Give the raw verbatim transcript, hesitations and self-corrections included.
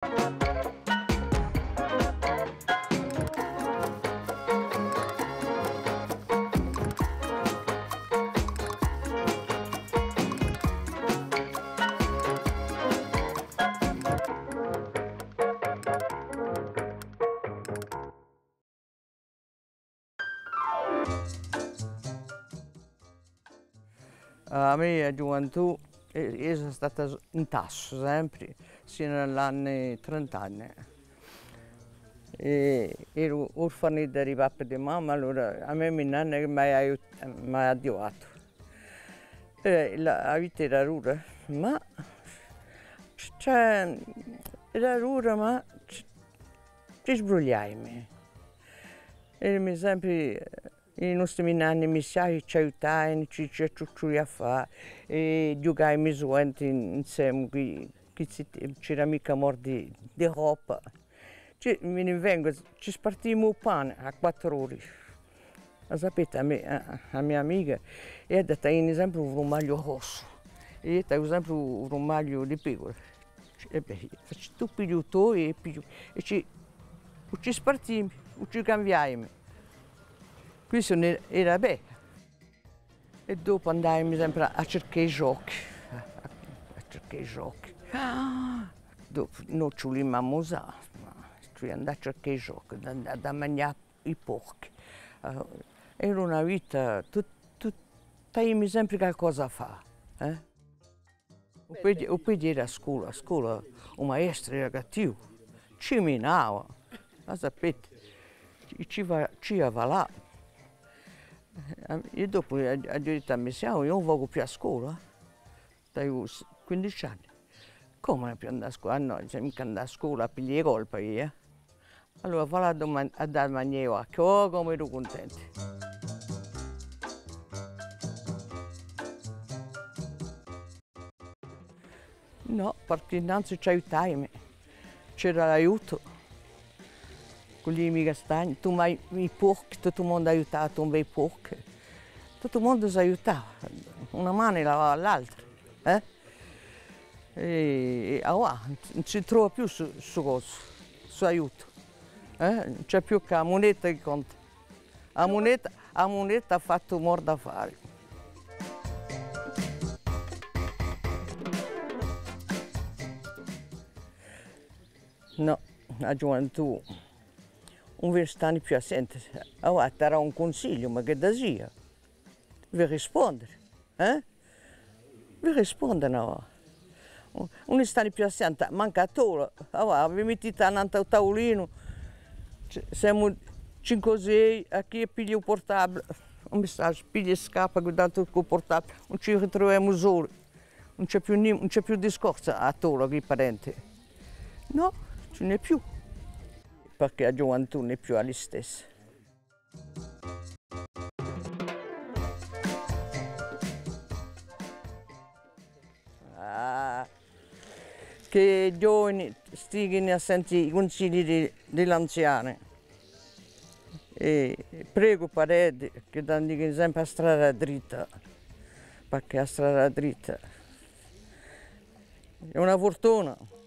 A me ghjuventù, eh, eiu sò stata in Tassu sempri, sinu à l'anni trent'anni. È eru urfanedda di pappu è di mamma, allora a me minnanna chì m'hà aiut-, m'hà aiutatu. Eh, la, a vita era dura, ma, cioè, era dura, ma ci, ci sbrugliaiami. Erami sempri, eh, i nostri minnanni, i missiavi ci aiutaiani, ci, ci, ci, ci à fà, è ghjucaiami suventi in-, insemu, chì, chì ci, c'era micca amor di, di roppa. Ci, mi n'invengu, ci spartiiami u pani à quattru ori. A sapete, a me, a, a me amica, edda tenia sempri u furmagliu rossu, è eiu aviu sempri u furmagliu di pecura. È bè, faci, tù pigli u toiu è pigliu, è ci, u ci spartiiami, u ci cambiaiami. Quessu ne-, era bè. È dopu andaiami sempri à, à circà i ghjochi, à, à circà i ghjochi. Ah! Dopu no ci vuliami amusà, ma ci vulia andà à circà i ghjochi, da, da, da manghjà i porchi. Eh, era una vita, tut-, tut-, t'aviami sempri calcosa à fà, eh? U peghju, u peghju era a scola, a scola, u maestru era cattivu, ci minava, a sapete, ci, ci fa-, ci avà là. È dopu aghju, aghju dettu à me, eiu ùn vocu più à a scola, eh. T'aviu s-, quindeci anni. Cumu ùn più andà à a scola? Ah nò, ùn sò micca andà à a scola, à piglià e colpe eiu, eh. Allora, và là à doma-, à dà da manghjà à i vacchi, oh, cumu eru cuntenta! Nò, parchì innanzi ci aiutaiami, c'era l'aiutu, cugliiami i castagni, tù mai i porchi, tuttu u mondu aiutava à tumbà i porchi, tuttu u mondu s'aiutava, una manu lavava à l'altra, eh? È, è avà, ùn si trova più stu, stu cosu, stu aiutu, eh? Ùn ci hè più chè a muneta chì conta. A muneta, a muneta hà fattu morte à fà. Nò, a ghjuventù ùn vi stani più à sente. Avà, ti darà un cunsigliu, ma chì da sia? Vi risponde, eh? Vi risponde, nò? Ùn stani più à sente, mancu à tola. Avà, vi mittite annantu à u tavulinu, ci, semu cinque o sei, à chì piglia u purtabile, un messaghju, piglia è scappa, quiddu altru cù u purtabile, ùn ci ritruvemu soli, ùn ci hè più ni-, ùn ci hè più discorsu à tola cù i parenti. Nò, ci n'hè più. Parchì a ghjuventù ùn hè più a listessa. Ah, chì i ghjovani stighini à sente i cunsigli di, di l'anziani. È pregu par eddi chì andighini sempri à strada dritta, parchì a strada dritta hè una furtuna.